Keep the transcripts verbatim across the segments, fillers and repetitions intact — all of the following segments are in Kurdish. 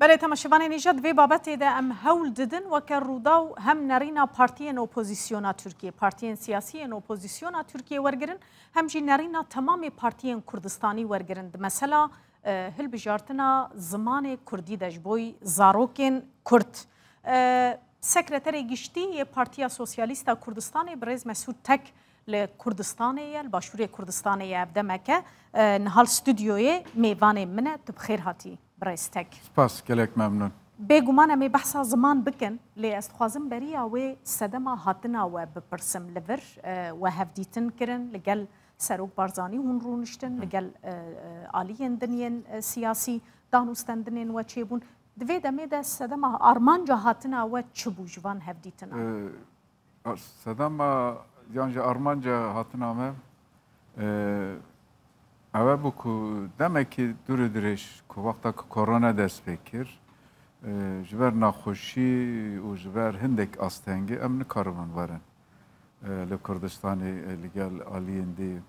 Belê, temaşevanên hêja, di vê babetê de em hewl didin weke Rûdaw hem nerîna partiyên opozisyona Tirkiyê, partiyên siyasî yên opozisyona Tirkiyê wergirin, hem jî nerîna temamê partiyên Kurdistanî wergirin. Di mesela, e, hilbijartina zimanê Kurdî de ji bo zarokên Kurd. E, Sekreterê Giştî yê Partiya Sosyalîst a Kurdistanê, birêz Mesûd Tek, li Kurdistanê ye, li Başûrê Kurdistanê ye ev demeke. E, niha li stûdyoyê mêvanê min e, tu bi xêr hatî. Birêz Tek. Spas, gelek memnûn. Bêguman em ê behsa ziman bikin, lê ez dixwazim beriya wê sedema hatina we bipirsim. Li vir, e, we hevdîtin kirin, li gel Serok Barzanî hûn rûniştin, li gel, e, e, aliyên din yên, e, siyasî danûstendinên we çêbûn. Di vê demê de sedema armanca hatina we çi bû ji van hevdîtinan? E, Sedema yan jî armanca hatina me, e, ew e bû ku demekî dûr û dirêj ku wexta ku korona dest pê kir, e, ji ber nexweşî û ji ber hindek astengî em nikaribin werin, e, li Kurdistanê, e, li gel aliyên dî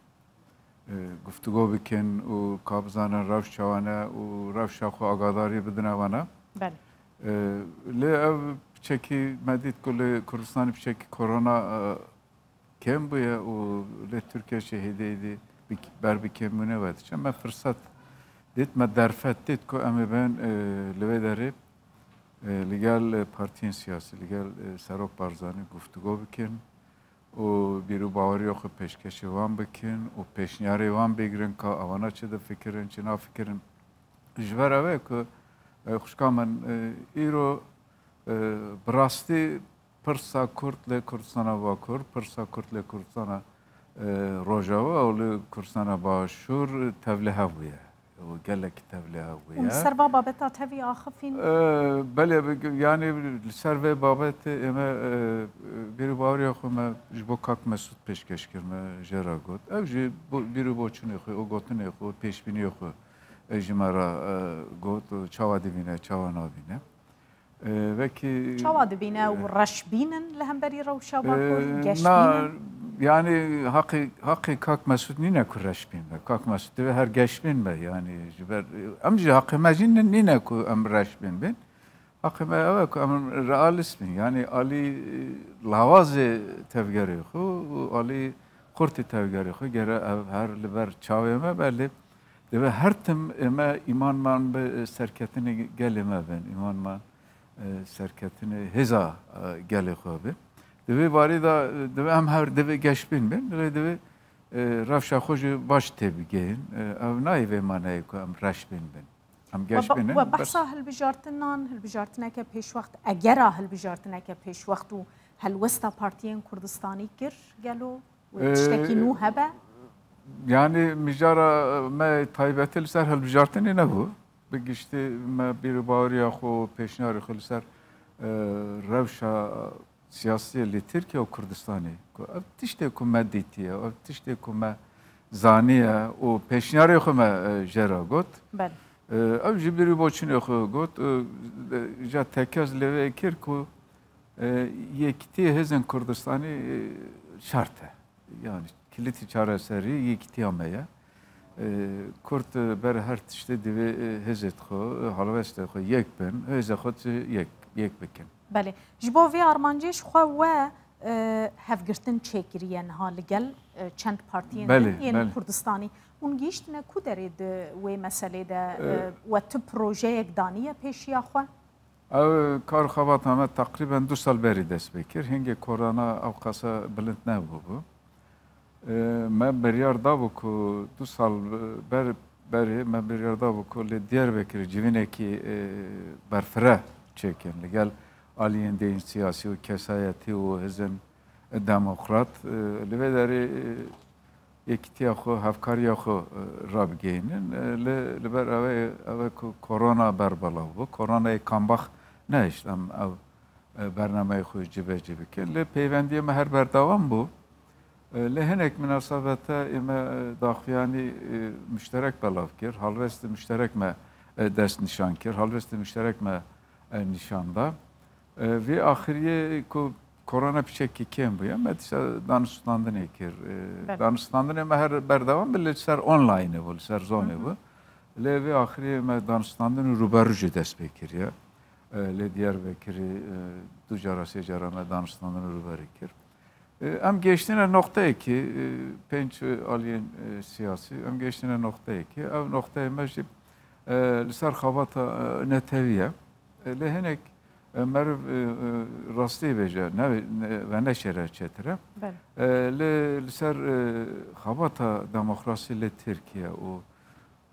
e, guftûgo bikin û ka bizanin rewş çawa ne û rewşa xwe agadarî bidine wana. Belê. E, lê ev piçekî me dît ku li Kurdistanê piçekî korona, e, kêm bûye û li Tirkiye jî hêdî hêdî bi, ber bi kêmbûnê ve diçe. Me firset dît, me derfet dît ku em ê bên, e, li vê derê, e, li gel, e, partiyên siyasî, li gel, e, Serok Barzanî guftûgo bikin û bîr û baweriya xwe pêşkêşî wan bikin û pêşniyarê wan bigrin ka ewana çi difikirin, çi nafikirin. Ji ber ev e ku, e, xwişka min, e, îro, e, bi rastî pirsa Kurd li Kurdistana Bakur, pirsa Kurd li Kurdistana, e, Rojava û li Kurdistana Başûr tevlihev bûye. û gelekî tevlihev bûye. Hûn li ser va babeta tevî axifîn? E, belê, bi-, yanî li ser vê babetê ême, e, bîr û baweriya xwe me ji bo kak Mesûd pêşkêş kir, me jê re got. Ew jî bo-, bîr û boçûnê xwe û gotinê xwe û pêşbîniyê xwe, e, ji me re, e, got û çawa dibîne, çawa nabîne. E, wekî, Çawa dibîne ew e, reşbîn in li hemberî rewşa Bakur? E, Geşbîn na, in? Yanî haqê, haqê kak Mesûd nîne ku reşbîn be. Kak Mesûd divê her geşbîn be. Yanî ji ber, em jî haqê me jî nî-, nîne ku em reşbîn bin. Haqê me ew e ku em realîst bin. Yanî alî, e, lawazê tevgerê xwe û alî xurtê tevgerê xwe gere ev her li ber çavê me be lê Divê her tim ême îmanman bi serketinê gelê me bin, îmanman, e, serketinê hêza, e, gelê xwe bin. Di vê warî de, e, divê em her divê geşbîn bin, lê divê, e, rewşa xwe jî baş têbigihîn. E, ev nayê vê maneyê ku em reşbîn bin. Em We ba-, geşbîn in, we bes. Behsa hilbijartinan, hilbijartineke pêşwext, egera hilbijartineke pêşwext û helwesta partiyên Kurdistanî kir gelo? Wê tiştekî nû hebe? Yanî mijara me taybetî li ser hilbijartinê nebû. Bi giştî me bîr û baweriya xwe û pêşniyarê xwe li ser, e, rewşa siyasî li Tirkiye û Kurdistanê, ku ev tiştê ku me dîtiye, ev tiştê ku me zaniye û pêşniyarê xwe me, e, jê re got. Belê. E, ew jî bîr û boçûnê xwe got. E, ja tekez lê vê kir ku, e, yekîtiyê hêzên Kurdistanî, e, şert e. Yani kilîtî çareserî yekîtiya me ye. E, Kurd, e, ber her tiştê divê, e, hêzê xwe, e, helwestê xwe yek bin, hêzê xwe yek, yek bikin. Belê. Ji bo vê armancê ji xwe we, e, hevgirtin çêkiriye niha li gel, e, çend partiyên Belê, din yên belê. Kurdistanî. Hûn gihîştine ku derê di wê meselê de, E, e, we tu projeyek daniye pêşiya xwe? Ev kar û xebata me teqrîben du sal berî dest pê kir. Hingê korona ew qasa bilind nebûbû. E, me biryar dabû ku du sal ber, berê me biryar dabû ku li Diyarbekirê civînekî, e, berfireh çêkin. Li gel aliyên dê yên siyasî û kesayetî û hêzên demokrat, e, li vê derê, e, yekîtiya xwe, hevkariya xwe, e, rabigihînin. E, li, li ber ew ê, ew ê ku korona berbelav bû. Koronayê kambax nehişt em ew, e, bernameyê xwe cibecî bikin. Lê peywendiyê me her berdewam bû. E, li hinek minasebete ême, e, daxuyanî, e, muşterek belav kir. Halwestê muşterek me, e, dest nîşan kir. Halwestê muşterek me, e, nîşan da. E, vê axiriyê ku korona piçekî kêm bûye, me dîsa danûstandinê kir. E, Belê. Danûstandinê me her berdewam bû, li ser online bû, li ser Zoomê Hı hı. bû. Lê vê axirî me daniştandin û rûberû jî dest pê kiriye. E, lê Diyarbekirî, e, du cara sê cara me daniştandin û rûberî kir. E, em gêştine noqteyekî, e, pênc aliyên, e, siyasî, em gêştine noqteyekî. Ev noqteyê me jî, e, li ser xebata, e, netewî ye. E, lê hinek, e, meriv, e, e, rastî bêje, ne, ne, ve neşêre çêtir e. Belê. E, lê li ser, e, xebata demokrasî li Tirkiye û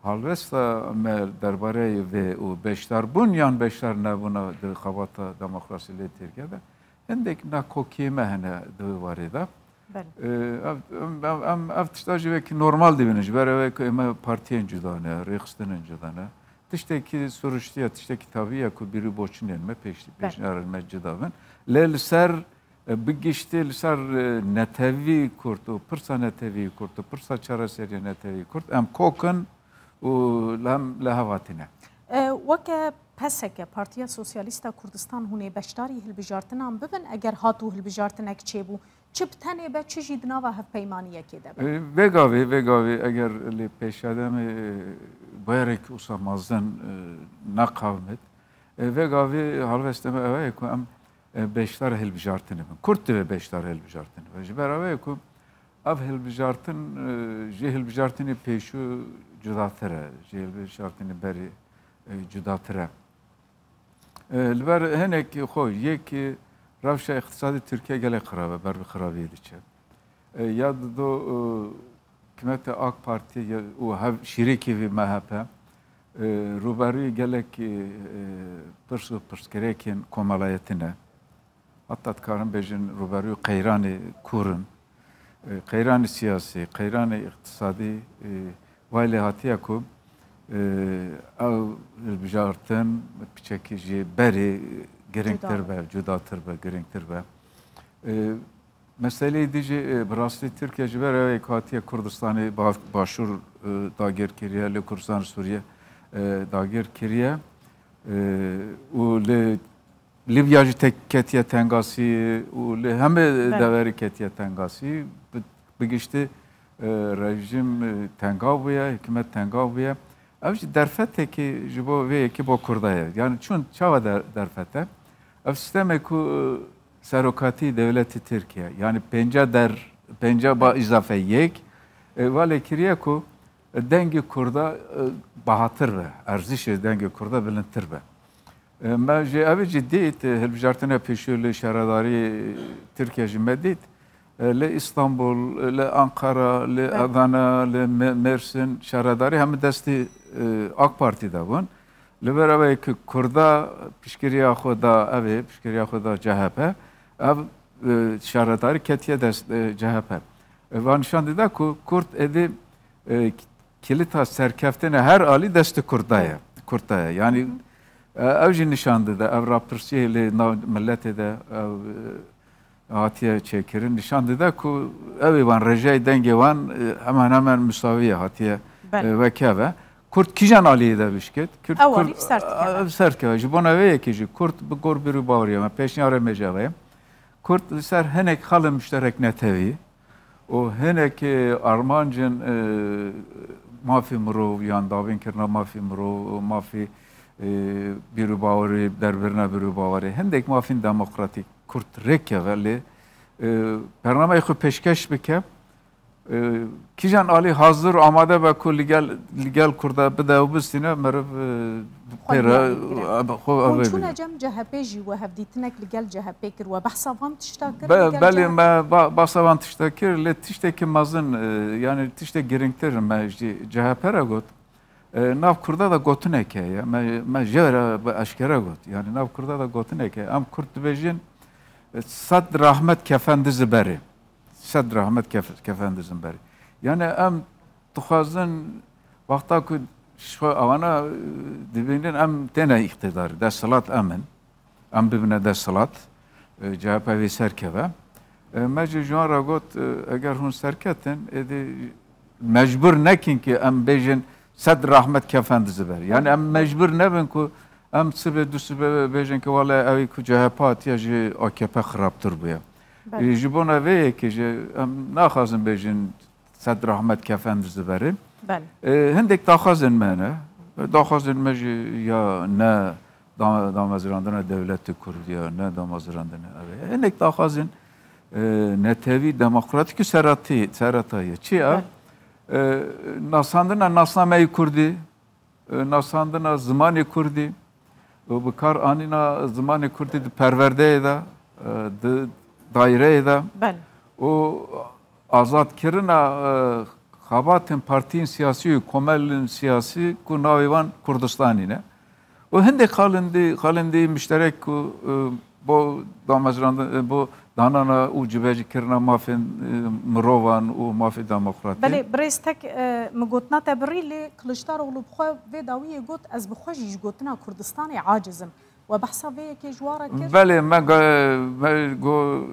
halwesta me derbareyê vê û beşdarbûn yan beşdar nebûna di xebata demokrasî li Tirkiye de hindek nakokiyê me hene di wê warê de. Belê. Ee, ev, em, em, em ev tişta jî wekî normal dibînin. Ji ber ew ku ême partiyên cuda ne, rêxistinên cuda ne. Tiştekî siruştî ye, tiştekî tabî ye ku bîr û boçûnên me, pêş-, Belê. pêşniyarên me cuda bin. Lê li ser, e, bi giştî li ser, e, netewî Kurd û pirsa netewî Kurd û pirsa çareseriya netewî Kurd em kok in û li hem li hev hatine. E, weke P S K, Partiya Sosyalîst a Kurdistan, hûn ê beşdarî hilbijartinan bibin? Eger hat û hilbijartinek çêbû, çi bi tenê be, çi jî di nava hevpeymaniyekê de be? E, vê gavê, vê gavê eger li pêşademê, e, bayerek wisa mezin, e, neqewimit, e, vê gavê halwestê me ew ye ku em, e, beşdar hilbijartinê bin. Kurd divê beşdar hilbijartinê be. Ji ber ew ye ku ev hilbijartin, e, ji hilbijartinê pêşû cudatir e, ji hilbijartinê berê, e, cudatir e. E, li ber hinek xwe yek, e, rewşa îqtisadî Tirkiye gelek xirab e, ber bi xirabiyê diçe. E, ya dido, e, hikûmetê AK Partî ya, û hev şîrîkê vî M H P, e, rûberûyê gelek, e, e, pirs û pirsgirêkên komelayetî ne. Heta dikarin bêjin rûberûyê qeyranê kûr in. E, qeyranê siyasî, qeyranê îqtisadî, e, vay lê hatiye ku, e, ew hilbijartin piçekî jî berê giringtir Cuda be, cudatir be, giringtir be. E, meseleyê dî jî, e, bi rastî Tirkiye ji ber ew ê ku hatiye Kurdistanê ba-, Başûr, e, dagir kiriye, li Kurdistan Sûriye, e, dagir kiriye, e, û li Libya jî tek ketiye tengasî û li hemê Belê. deverê ketiye tengasî. Bi, bi giştî, e, rejîm, e, tengav bûye, hikûmet tengav bûye. Ev jî derfetekî ji bo vê yekê bo Kurda ye. Yani çûn çawa der-, derfet e? Ev sîstemê ku, e, serokatî dewletê Tirkiye, yani pênca der, pênca ba Belê. îzafe yek, e, va lê kiriye ku dengê Kurda, e, bahatir be, erzişê dengê Kurda bilindtir be. E, me ji ev jî dît, e, hilbijartina pêşû li şaredarî Tirkiye jî me dît. E, li Îstanbul, li Ankara, li Belê. Adana, li Me-, Mêrsîn şaredarî hemû destî, e, AK Partî de bûn. Li ber ew ê ku Kurda piştgiriya xwe da ev ê, piştgiriya xwe da C H P, ev, e, şaredarî ketiye dest, e, C H P. E, va nîşan dide ku Kurd êdî, e, kilîta serkeftinê her alî destê Kurda ye. Kurda ye. Yani, e, ew jî nîşan dide, ev rapirsiyê li nav miletê de, ev, e, hatiye çêkirin, nîşan dide ku ew ê wan rêjeyê dengê wan, e, hemen hemen misawî ye, hatiye, Belê. e, weke ve. Kurd kîjan aliyê de bişkit? Kurd, Ew Kurd, alî bi ser dikeve. e, bi ser dikeve. Ji bona vê yekê jî Kurd bi gor bîr û baweriyê me, pêşniyarê me ji ev e. Kurd li ser hinek xalên muşterek netewî û hinek, e, armancên, e, mafê mirov yan dabînkirina mafê mirov û mafê, e, bîr û bawerê, derbirina bîr û bawerê, hindek mafên demokratîk Kurd rêkeve lê, e, bernameyê xwe pêşkeş bike. E, kîjan alî hazir û amade be ku li gel, li gel Kurda bide û bistîne, meriv, e, Xwe pêre, diyarî kire. e, xwe Hûn avê çûne bide. cem C H P jî we hevdîtinek li gel C H P kir, we behsa van tişta kir Be-, li gel belê C H P? me ba-, behsa van tişta kir, lê tiştekî mezin, e, yani tiştek giringtir me jî C H P re got. E, nav Kurda da gotinek heye, me, me jê re bi eşkere got. Yani nav Kurda da gotinek heye. Em Kurd dibêjin, e, sed rahmet kefen dizi berê. Sed rahmet kef-, kefen dizin berê. Yani em dixwazin wexta ku ji xwe ewana, e, dibînin em têne îqtidarê, desthilat em in. Em bibine desthilat, e, C H P vê ser keve. E, me jî ji wan re got, e, eger hûn serketin, êdî mecbur nekin ki em bêjin sed rahmet kefen dizi berê. Yani em mecbur nebin ku em sibê du sibê bêjin ki wele ew ê ku C H P hatiye ji A K P xirabtir bûye. Belê. E, ji bona vê yekê jî em naxwazin bêjin sed rahmet kefen dizi berê. Belê. E, hindek daxwazên me ne. Daxwazên me jî ya ne da-, damezrandina dewletê Kurd ya, ne damezrandina ev e. Hinek daxwazên, e, netewî demokratîk û seratî, sereta ye. Çi ye? Bel. E, nasandina nasnameyê Kurdî, e, nasandina zimanê Kurdî û bi kar anîna zimanê Kurdî di perwerdeyê de, e, di daîreyê de Bel. û azadkirina, e, xebatên partiyên siyasî û komelên siyasî ku navê wan Kurdistanî ne. Û hindê xalên dî, xalên dî muşterek ku, e, bo damezrandin, e, bo danana û cibecîkirina mafên, e, mirovan û mafê demokratî. Belê, birêz tek, e, min gotina te birî, lê Kiliçdaroglu bi xwe vê dawiyê got, ez bi xwe jî ji gotina Kurdistanê aciz im. We behsa vê yekê ji wan re kir? Belê, me go-, me go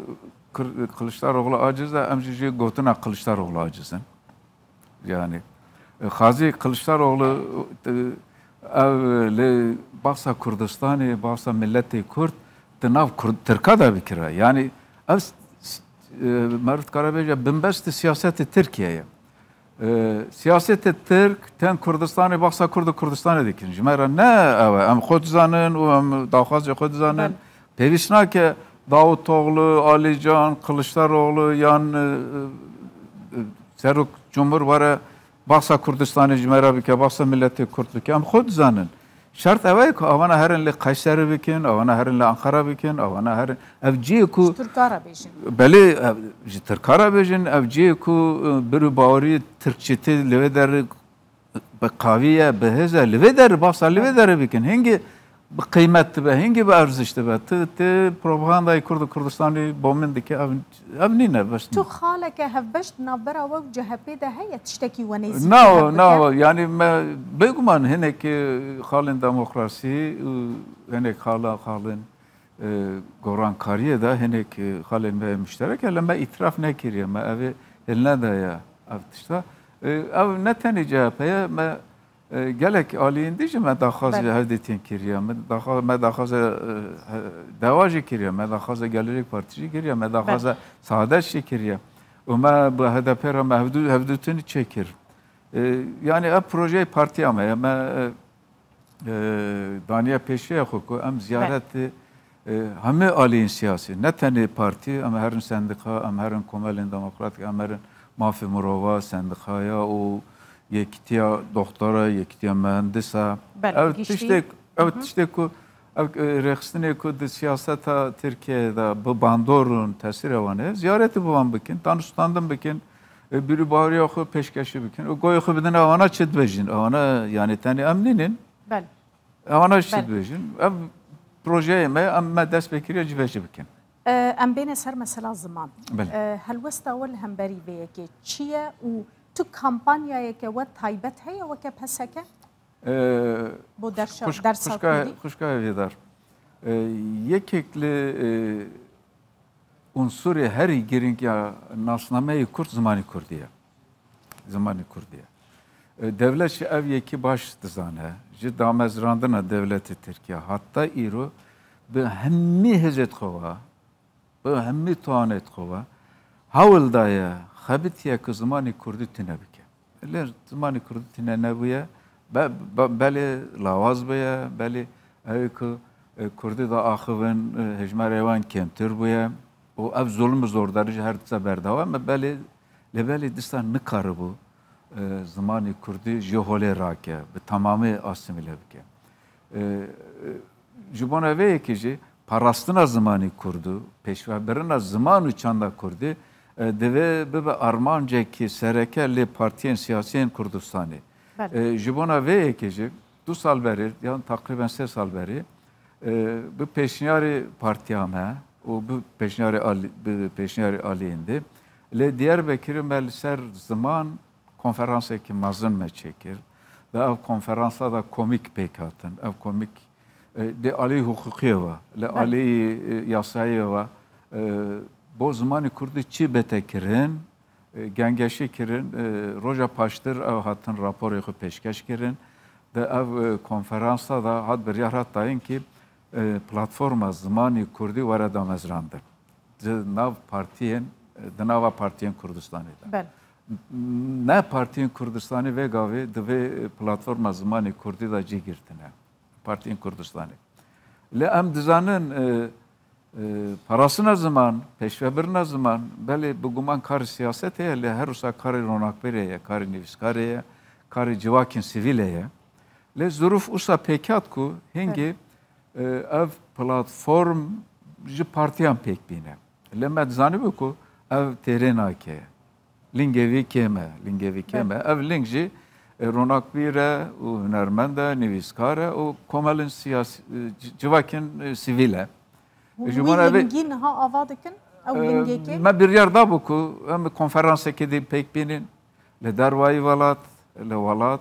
Kir-, Kiliçdaroglu aciz e, em jî ji gotina Kiliçdaroglu aciz in. Yani, e, Xazî Kiliçdaroglu, e, ev, e, li bahsa Kurdistanê, bahsa milletê Kurd di nav Kurd, Tirka de bikira. Yani, ev s-, s-, e, meriv dikare bêje, binbesti siyaseti Tirkiye ye. E, siyasetê Tirk, ten Kurdistanê, bahsa Kurd û Kurdistanê dikin. Ji me re ne ew e. Em xwe dizanin û em daxwazê xwe dizanin. Bel. Pêwîst nake Davutoglu, Alîcan, Kiliçdaroglu yan, e, e, Serok Cumhur were bahsa Kurdistanê ji me re bike, bahsa milletê Kurd bike. Em xwe dizanin. Şert ew e ku avana herin li Qeyserî bikin, avana herin li Anqara bikin, avana herin, ev cihê ku Ji Tirka re bêjin. Belê, ev, ji Tirka re bêjin, ev cihê ku, e, bir û bawerî Tirkçîtî li vê derê bi qavî ye, bi hêz e, li vê derê, bahsa li vê derê bikin. Hingî bi qîmet dibe, hingî bi erziş dibe. Tu, tu propagandayê Kurd û Kurdistanî bo min dike, ev, ev nîne, bes Tu nîne. Xaleke hevbeş di navbera we û C H P de heye, tiştekî we nêzîkî Na, hev bike? Na, yani me bêguman hinek, e, xalên demokrasî û hinek xala, xalên, e, gorankariyê de hinek, e, xalên me muşterek e, lê me îtiraf nekiriye, me evê hilnedaye ev tişta. E, ev ne tenê C H P ye, me, e, gelek aliyên dî jî me daxwazê Belê. hevdîtiyên kiriye, me daxwa-, me daxwaza, e, he-, dewa jî kiriye, me daxwaza Gelecek Partî jî kiriye, me daxwaza Belê. Saadet jî kiriye. Û me bi H D P re me hevdû-, hevdûtinî çêkir. E, yani ev projeyê partiya me ye, me, e, e, daniye pêşiya xwe ku em Bel. ziyaretê, e, hemî aliyên siyasî, ne tenê partî, em herin sendika, em herin komelên demokratîk, em herin mafê mirova, sendikaya û yekîtiya doxtora, yekîtiya mühendisa. Bel, Ev giştî. tiştek, ev Hı hı. tiştek ku, ev, e, rêxistinê ku di siyaseta Tirkiyeyê de bi bandor û tesîrê wan heye, ziyaretê bi wan bikin, danûstandin bikin, e, bîrûbaweriya xwe pêşkeşî bikin û goyê xwe bidin, ewana çi dibêjin? Ewana, yani, tenê em nînin. Bel. Ewana çi Bel. dibêjin? Ev projeyê me, em me dest pê kiriye cî ve jî bikin. E, em bêne ser mesela ziman. Bel. E, helwesta we li hemberî vê yekê çi ye û tu kampanyayeke we taybet heye weke P S K? E, Bo dersa, xwişk-, dersa xwişka, Kurdî? Xwişka hêvîdar. E, yekek li, e, unsurê herî girîng ya nasnameyê Kurd zimanê Kurdî ye. Zimanê Kurdî ye. E, dewlet jî ev yekî baş dizane. Ji damezrandina dewletê Tirkiye heta îro bi hemî hêzê xwe ve, bi hemî toanê xwe ve hewl daye xebitiyeke zimanê Kurdî tune bike. Lê zimanê Kurdî tune nebûye, be-, be-, belê lawaz bûye, belê ew ê ku, e, Kurdî diaxivin, e, hejmarê wan kêmtir bûye û ev zulm û zordarî ji her diçe berdewam e, belê, lê belê dîsa nikaribû, e, zimanê Kurdî ji holê rake, bi temamî asîmîle bike. E, e, Ji bona vê yekê jî parastina zimanê Kurdî, pêşvebirina ziman û çanda Kurdî, e, divê bibe armancekî sereke lê partiyên siyasî yên Kurdistanê. Belê. E, ji bona vê yekê jî du sal berê, yan teqrîben sê sal berê, e, bi pêşniyarê partiya me û bi pêşniyarê alî-, bi pêşniyarê aliyên dî, lê Diyarbekirê me li ser ziman konferansekî mezin me çêkir. Di ev konferansa de komîk pêk hatin. Ev komîk, e, di alî huqûqiyê ve, li Belê. alî, e, yasayê ve, e, bo zimanê Kurdî çi bête kirin, e, gengeşî kirin, e, roja paştir ew hatin raporê xwe pêşkeş kirin. Di ev, e, konferansa de hat biryar hat dayîn kî, e, platforma zimanê Kurdî were damezrandin. Di nav partiyên, e, di nava partiyên Kurdistanê de. Belê. ne partiyên Kurdistanê vê gavê di vê platforma zimanê kurdî de cî girtine. Partiyên Kurdistanê. Lê em dizanin, e, e, parastina ziman, pêşvebirina ziman, belê bi guman karê siyasetê ye, lê her wisa karê ronakbêrê ye, karê nivîskarê ye, karê civakên sivîlê ye. Lê zirûf wisa pêk hat ku hingê, e, ev platform ji partiyan pêk bîne. Lê me dizanibû ku ev têrê nake. Lingê vî kêm e, lingê vî kêm e. Ev ling jî, e, ronakbîr e û hunermend e, nivîskar e û komelên siyasî, e, ci-, civakên, e, sivîl e. Hûn Ji wî bona vê, lingî niha ava dikin? Ew e, lingekê? Me biryar dabû ku em konferansekê dî pêk bînin. Li dervayî welat, li welat,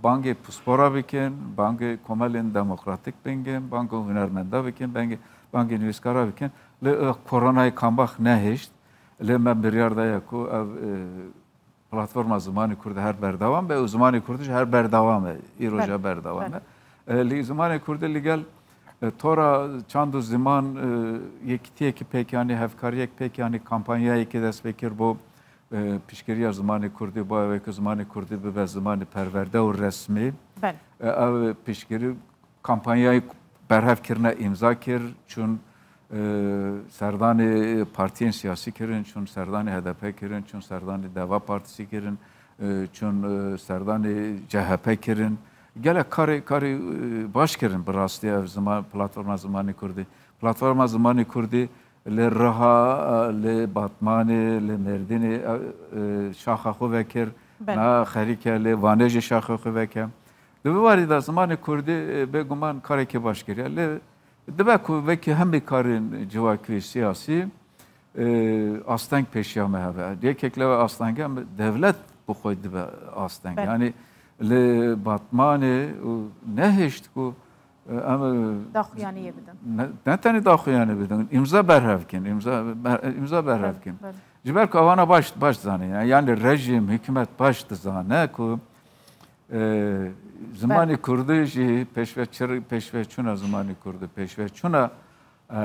bangê pispora bikin, bangê komelên demokratîk bikin, bangê hunermenda bikin, bangê, bangê nivîskara bikin. Lê, e, koronayê kambax nehişt. Lê me biryar daye ku ev, e, platforma zimanê kurdî her berdewam be û zimanê kurdî jî her berdewam e. Îro jî berdewam e. E, lê zimanê kurdî li gel, e, tora çand û ziman, e, yekîtiyekî pêk anî, hevkariyek pêk anî, kampanyayekî dest pê kir bo, e, piştgiriya zimanê kurdî, bo ew ê ku zimanê kurdî bibe zimanê perwerde û resmî. Belê. E, ev piştgirî kampanyayê berhev kirine, îmza kir, çûn, e, serdanê partiyên siyasî kirin, çûn serdanê H D P kirin, çûn serdanê Deva Partisi kirin, e, çûn, e, serdanê C H P kirin. Gelek karê, karê, e, baş kirin bi rastî ev ziman, platforma zimanê kurdî. Platforma zimanê kurdî li Riha, li Batmanê, li Mêrdînê, e, e, şaxa xwe vekir. Belê. Na xerîke li Vanê jî şaxa xwe veke. Di vî warî de zimanê kurdî, e, bêguman karekî baş kiriye. Lê dibe ku wekî hemî karên civakî siyasî, e, asteng pêşiya me hebe. Yekek li wê astenge em dewlet bi xwe dibe asteng. Belê. Yanî li Batmanê û nehişt ku, e, em, e, daxuyaniyê bidin. Ne, ne tenê daxuyaniyê bidin, îmza berhev kin, îmza ber-, îmza berhev kin. Belê, belê. Ji ber ku ewana baş, baş dizane. Yanî rejîm, hikûmet baş dizane ku, e, zimanê kurdî jî pêşveçir-, pêşveçûna zimanê kurdî, pêşveçûna, e,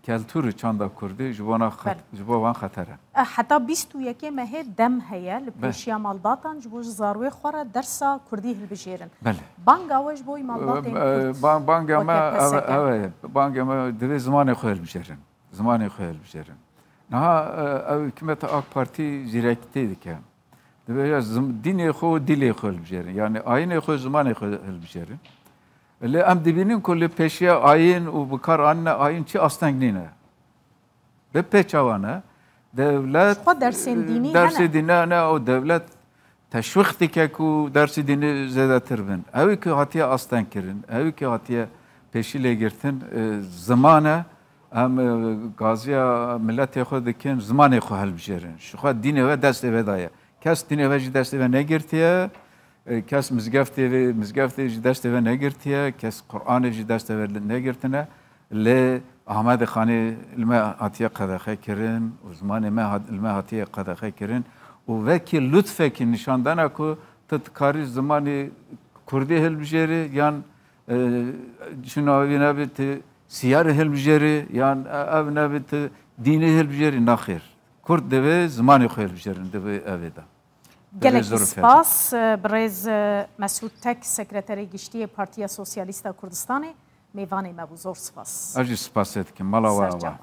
keltûr û çanda kurdî ji bona xet-, Belê. ji bo wan xeter e. E, heta bîst û yekê mehê dem heye li Belê. pêşiya malbatan ji bo ji zarwê xwe re dersa kurdî hilbijêrin. Belê. Banga we ji bo malbatên E, e, kurd ban-, banga me weke ev, P S K? ev e. Banga me divê zimanê xwe hilbijêrin. Zimanê xwe hilbijêrin. Niha, e, ew hikûmeta AK Partî zîrekîtê dike. Dibêje zim-, dînê xwe û dilê xwe hilbijêrin. Yanî ayînê xwe, zimanê xwe hilbijêrin. Lê em dibînin ku li pêşiya ayîn û bi kar anîna ayîn çi asteng nîne. Bi pêça wan e. Dewlet, Ji xwe dersên dînî dersê hene. dînî hene û dewlet teşwîq dike ku dersê dînî zêdetir bin. Ew ê ku hatiye asteng kirin, ew ê ku hatiye pêşî lê girtin, e, ziman e. Em, e, gaziya miletê xwe dikin, zimanê xwe hilbijêrin. Ji xwe dînê we destê we daye. Kes dînê we jî destê we negirtiye, e, kes mizgeftê ve, mizgeftê jî destê we negirtiye, kes Qur'anê jî destê we negirtine. Lê Ahmedê Xanî li me hatiye qedexe kirin û zimanê me hat-, li me hatiye qedexe kirin û wekî lutfekî nîşan dana ku tu dikarî zimanê kurdî hilbijêrî yan, e, çi navê wî nebe, tu siyarê hilbijêrî yan, e, ev nebe, tu dînê hilbijêrî. Naxêr. Kurd divê zimanê xwe hilbijêrin, divê evê de. Gelekî spas, e, birêz, e, Mesûd Tek, Sekreterê Giştî yê Partiya Sosyalîst a Kurdistanê, mêvanê me bû. Zor spas. Ez jî spasê dikim. Mala we ava. Serçava.